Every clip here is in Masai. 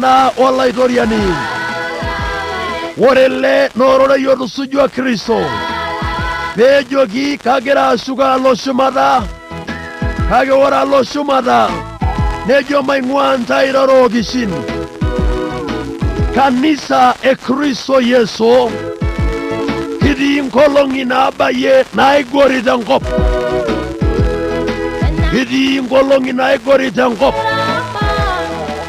Emayiana Olaitoriani. Ore ele naa ororei otusujua Kristo peejoki kagira ashuko alo shumata, kake ore alo shumata nejo maing'ua ntae irara okishin. Kanisa e Kristo Yesu, kitii nkolong'i naabayie naigori tenkop. Kitii nkolong'i naigori tenkop.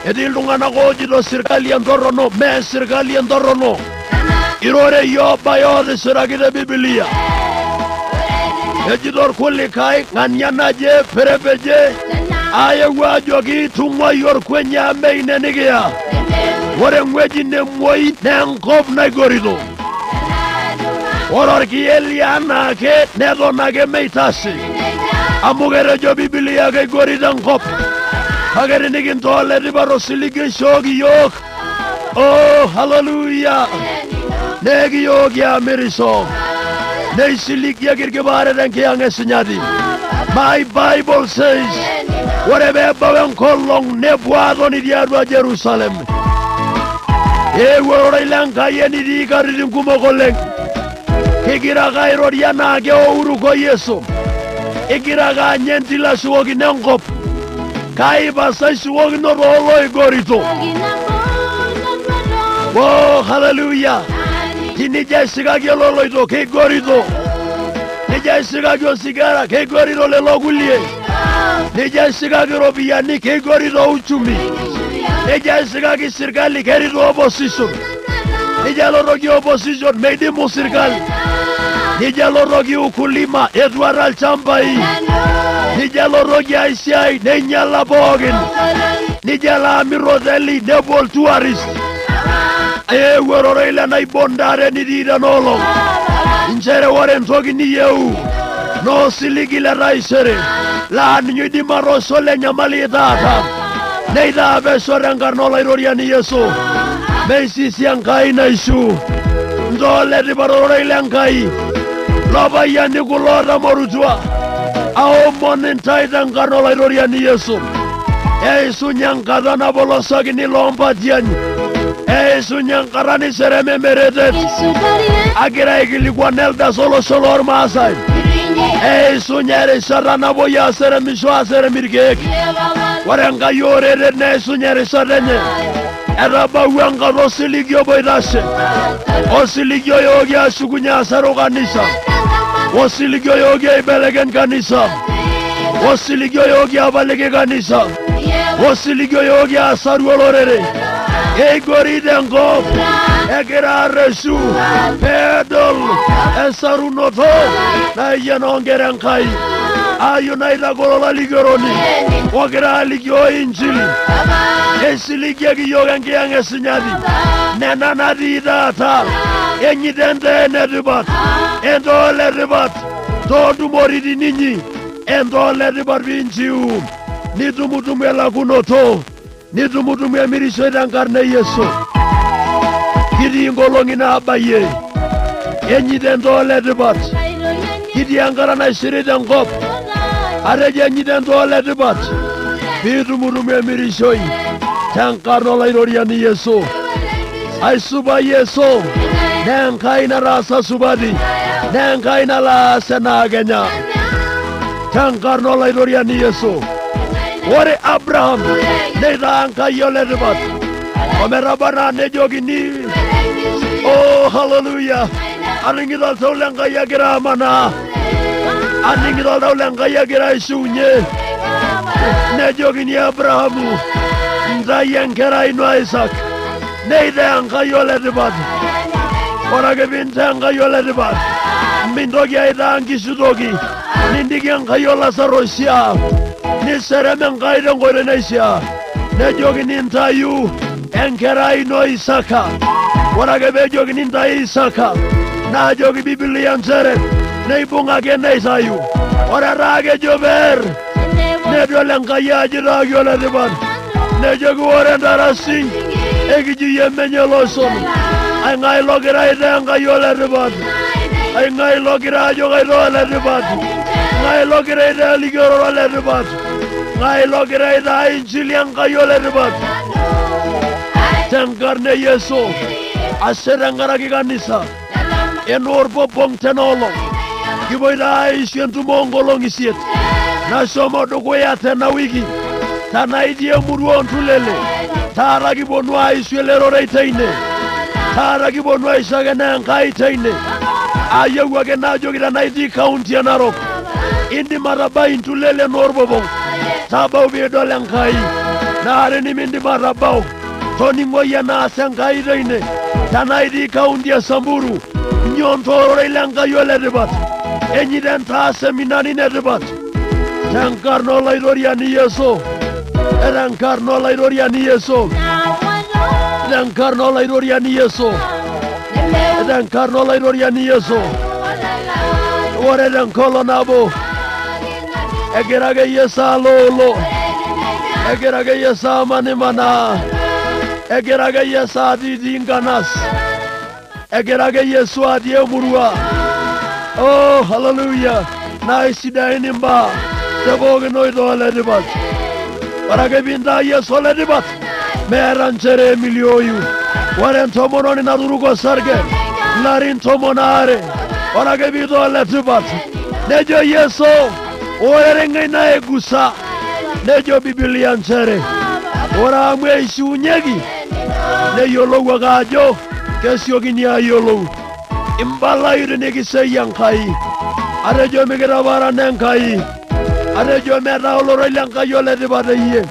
Etii iltung'anak oojito sirkali entorrono, mee sirkali entorrono. Irorei oobaya ootisiraki te Bibilia. Ejito irkulikae ng'ania naje perepeje, aewuo ajoki tung'uai orkuenyi amu ine nikiya. Ore eng'ueji nemuoi naa enkop naigorito. Ore orkiye lianaake neton ake meitashe amu ketejo Bibilia keigorito enkop. Kake tinikintoo letipat osiligi oishooki iyiook, oh haleluya, nekiyooki amirisho neisiligieki irkipaare tenkiyang esinyati. My Bible says, ore peebau enkolong nepuo aatoni tiatua Jerusalem. Eewuo ororei le Nkai enitii katitin kumok oleng. Kigira ake airorie anaake ouruko Yesu. Igira ake anya entil ashukokino enkop. Kai pasa ishukokino tooloigorito. Oh, haleluya. Tinijo aisikaki ololoito keigorito. Nijo aisikaki osigara keigorito lelo kulie. Nijo aisikaki iropiyiani keigorito uchumi. Nijo aisikaki sirkali kerito opposition. Nijo alotoki opposition meidimu sirkali. Nijo alotoki ukulima etuata ilchambai. Nijo alotoki ai siai neinyala pookin. Nijo alo amir hoteli nepuo iltuarist. Eewuo ororei le naibondare nitii tena olong. Nchere ore entoki niyieu naa osiligi le taisere laa ninye oidim atoosho le nyamali taata neitaa pesho tenkarna Olaitoriani Yesu. Meisisi Enkai naishu. Ntoo letipat ororei le Nkai. Lopayiani kulo otamorutua. Aomon intae tenkarna Olaitoriani Yesu. Eishunye enkata napolosakini loompatian. Eishunye enkata niserem emeretet. Agira aikilikuan elders olosho loormaasai. Eishunye erishata napuoi aseremisho aserem irkeek. Ore Enkai oretet neishunye erishata enye. Etabawua enkata osiligi obo oitashe. Osiligi oyooki ashukunye asaru kanisa. Osiligi oyooki aibelekeny kanisa. Osiligi oyooki apaliki kanisa. Osiligi oyooki asaru olorere. Eigorito enkop egira arreshu peedol esarunoto naijo enoonkera Enkai. Ayieu naitagol olalikioroni ogira alikio injili. Eisiligieki iyiook enkiyang esinyati. Nena natii taata. Enyito entoo enetipat. Entoo letipat toontumoritin inyi. Entoo letipat piinchiu. Nitumutumu elakunoto. Nitumutumu emirishoi tenkarna e Yesu. Kitii nkolong'i naabayie. Enyito entoo letipat. Kitii enkata naishirita enkop. Atejo enyito entoo letipat piitumutumu emirishoi tenkarna Olaitoriani Yesu. Aisupa Yesu naa Enkai nataasa supati naa Enkai nalo aas enaakenya tenkarna Olaitoriani Yesu. Ore Abraham neitaa Enkai oletipat ometaba naa nejokini oh haleluya aning'ito oltau le Nkai egira amanaa aning'ito oltau le Nkai egira aishiunye nejokini Abrahamu ntai enkerai ino Isaac neitaa Enkai oletipat ore ake pintaa Enkai oletipat mintoki aitaa nkishu toki nintiki Enkai olasar oishiaa niserem Enkai tenkoitoi naishiaa nejokini ntayu enkerai ino Isaka. Ore ake peejokini ntayu Isaka, naajoki Biblia nchere neibung ake neitayu. Ore etaa kejo peer, nedol Enkai ajo itaaki oletipat. Nejoki ore entarasi ekiji emenye loshon. Aing'ae logira aitaa Enkai oletipat? Aing'ae logira ajo kaitaa oletipat? Ng'ae logira aitaa elikiororo oletipat? Ng'ae logira aitaa injili Enkai oletipat? Tenkarna e Yesu. Ashe tenkaraki kanisa. Enoorpopong tena olong. Kipoito aishu entumo oonkolong'i isiet. Nashomo dukuya tena wiki. Tenaa itii emurua ontulele. Taata kiponu aishu ele rorei teine. Taata kiponu aisho ake naa Enkai teine. Ayieu ake najoki tenaa itii kaunti e Narok. Indim atabai Ntulele noorpopong. Tabau piidol Enkai. Naa tenimindim atabau, toning'oi enaas Enkai teine. Tenaa itii kaunti e Samburu, nyoo ntoo ororei le Nkai oletipat. Enyito entaa seminani netipat. Tenkarna Olaitoriani Yesu. Tenkarna Olaitoriani Yesu. Tenkarna Olaitoriani Yesu. Tenkarna Olaitoriani Yesu. Ore tenkolong nabo egira ake Yesu aloolo, egira ake Yesu amanimanaa, egira ake Yesu atiitii nkanas, egira ake Yesu atii emurua. Oh, haleluya! Naa isidain imbaa te pookin oitoo letipat. Ore ake piintaa Yesu oletipat, meeta nchere emilioyu. Ore entomononi naturuko osarge larin 12, ore ake piitaa oletipat, nejo Yesu, ore ereng'ei naigusa, nejo Bibilia nchere, ore amu eishiunyeki, neyiolou ake ajo kesiokini ayiolou. Imbalayu tinikiseyie Enkai. Atejo mikitaparana Enkai. Atejo metaa olorei le Nkai oletipat eyie.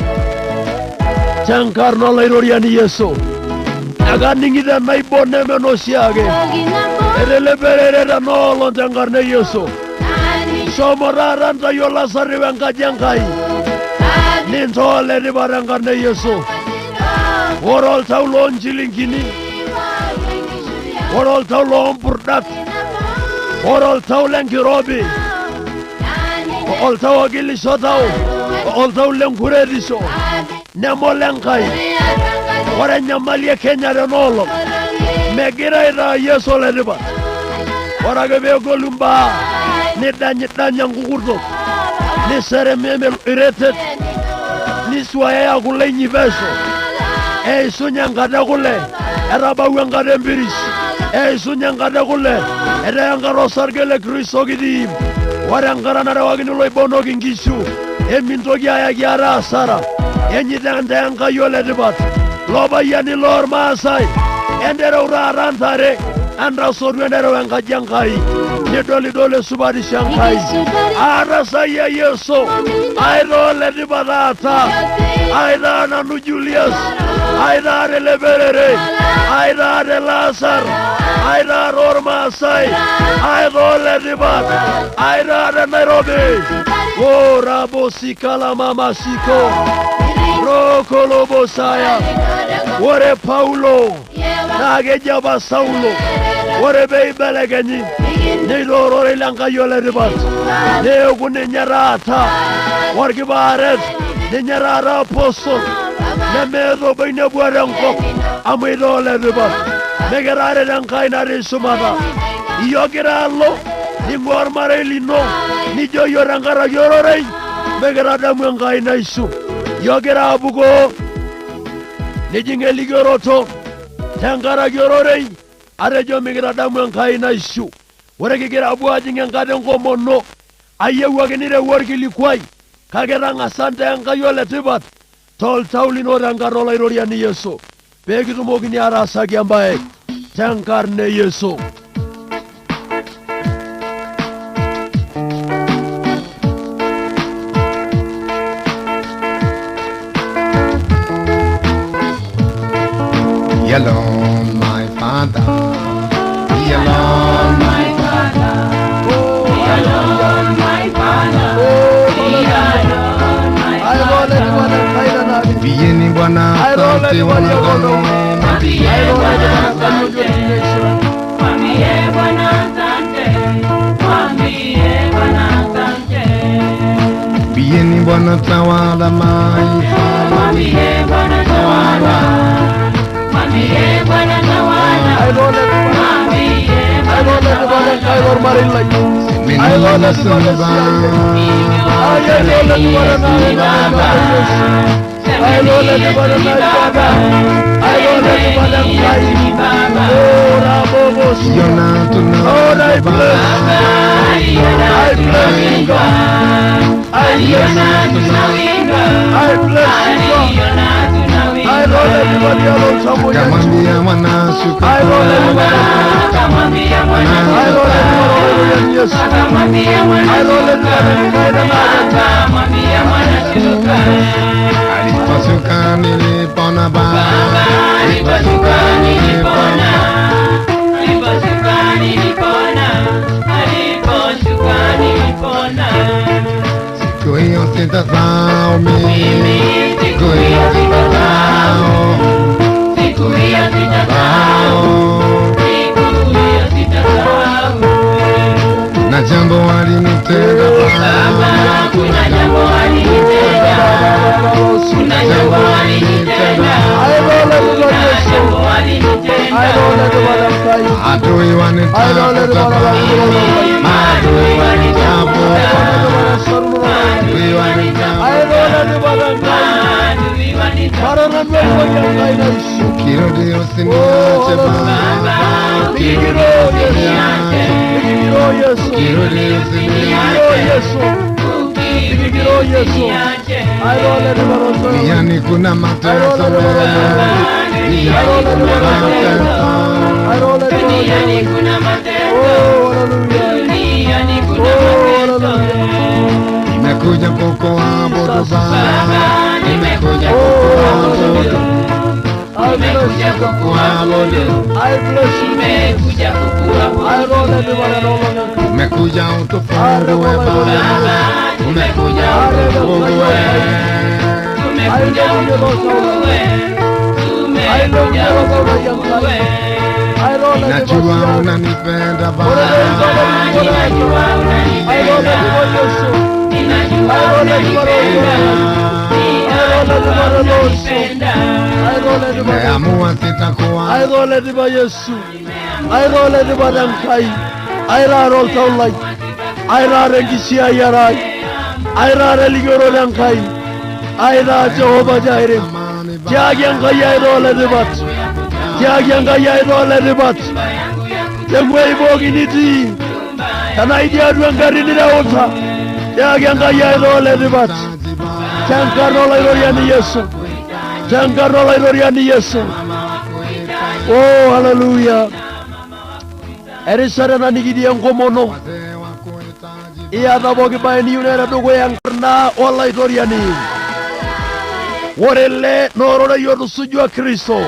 Tenkarna Olaitoriani Yesu. Ekaning'ito enaibon neme enoshiake. Eteleperere tena olong tenkarna e Yesu. Shomo taata ntayu olasarri wenkaji Enkai. Nintoo oletipat tenkarna e Yesu. Ore oltau loonchilingini, ore oltau loompurdat, ore oltau lenkirobi, oltau ogilisho tau, oltau lenkuretisho, neme olenkai. Ore enyamali e Kenya tena olong megira aitaa Yesu oletipat. Ore ake peegolu imbaa nidanyidanya nkukurtok, niseremem iretet, nisuayaya kule inyi pesho. Eishunye enkata e kule, etabawua enkata empiris. Eishunye enkata e kule, etaa enkata osarge le Kristo kitii. Ore enkata narewakini iloibonok inkishu, emintoki ayaki ate asara. Enyita entee Enkai oletipat, lopayiani lormaasai, entereu taata ntare, entasotu entereu enkaji Enkai, nidolidol esupatisho Enkai. Aatasayia Yesu, aitaa oletipat taata, aitaa nanu Julius, aitaa teleperere, aitaa telaasar, aitaa tormaasai, aitaa oletipat, aitaa te Nairobi. O rabosikala mamasiko rokolobosaya. Ore Paulo naa keji apa Saulo. Ore pee eibelekenyi neitoo ororei le Nkai oletipat, neeku ninye taata orkipaaret, ninye taata apostol nemeeta obo oinepua tenkop amu itaa oletipat. Mikitaret Enkai natii shumata. Iyie ogira alo ning'ua ormarei lino nijo iyie tenkaraki ororei mikitadamu Enkai naishu. Iyie ogira apukoo nijing elikioroto tenkaraki ororei atejo mikitadamu Enkai naishu. Ore kigira apuo ajing enkata enkomono ayieu ake nireu orkilikuai kake tang'asa ntaa Enkai oletipat toltau lino tenkarna Olaitoriani Yesu pee kitumokini ataasaki embae tenkarna e Yesu. Be alone, my father. Be alone, my father. Be alone, my father. Be alone, my father. Mpigieni Bwana asante wanadamu. Mwambie Bwana asante. Mwambie Bwana asante. Mwambie Bwana asante. Mpigieni Bwana tawala maisha. Mwambie Bwana tawala. Mwambie Bwana tawala. Mwambie Bwana tawala. Semeni Yesu ni Baba. Semeni Yesu ni Baba. bless Aliona you. tunawindwa, I bless you, God. aliona tunawindwa. Airole Akamwambia mwana shuka, Akamwambia mwana shuka, akamwambia mwana shuka, akamwambia mwana shuka. Aliposhuka nilipona Baba, Aliposhuka nilipona, aliposhuka nilipona, aliposhuka nilipona. Siku hiyo sitasahau mimi, Siku hiyo sitasahau, siku hiyo sitasahau, siku hiyo sitasahau. Na jambo alinitenda Baba, kuna jambo alinitenda, kuna jambo alinitenda, kuna jambo alinitenda. Adui wanitafuta, maadui wanitafuta, adui wanitafuta. Maadui wanitafuta. Ukirudi usiniache Baba, ukirudi usiniache. Duniani kuna mateso mengi, duniani kuna mateso. Duniani kuna mateso, duniani kuna mateso. Nimekuja kukuabudu Baba, Nimekuja kukuabudu, nimekuja kukuabudu, nimekuja kukuabudu. Umekuja utufungue Baba, umekuja utufungue. Tumekuja utufungue, tumekuja utufungue. Najua unanipenda Baba, Ninajua unanipenda, ninajua unanipenda, ninajua unanipenda. nimeamua sitakuwa Airole diba Yesu. Airole diba Enkai. Airare oltau lai. Airare enkisiayiare ai. Airare elikiorore Enkai. Airaa Jehova Jireh. amani Baba. Tiaki Enkai airo oletipat. Tiaki Enkai airo oletipat. Tewuei pookin nitii. Tenaa itii atua engarri nireuta. Tiaki Enkai airo oletipat. Tenkarna Olaitoriani Yesu. Tenkarna Olaitoriani Yesu. Oh, haleluya. Erishata ena nikitii enkomono. Wazee wa kuhitaji Iyata pooki bae niyieu neeta dukuya enkarna Olaitoriani. Ore ele naa ororei otusujua Kristo.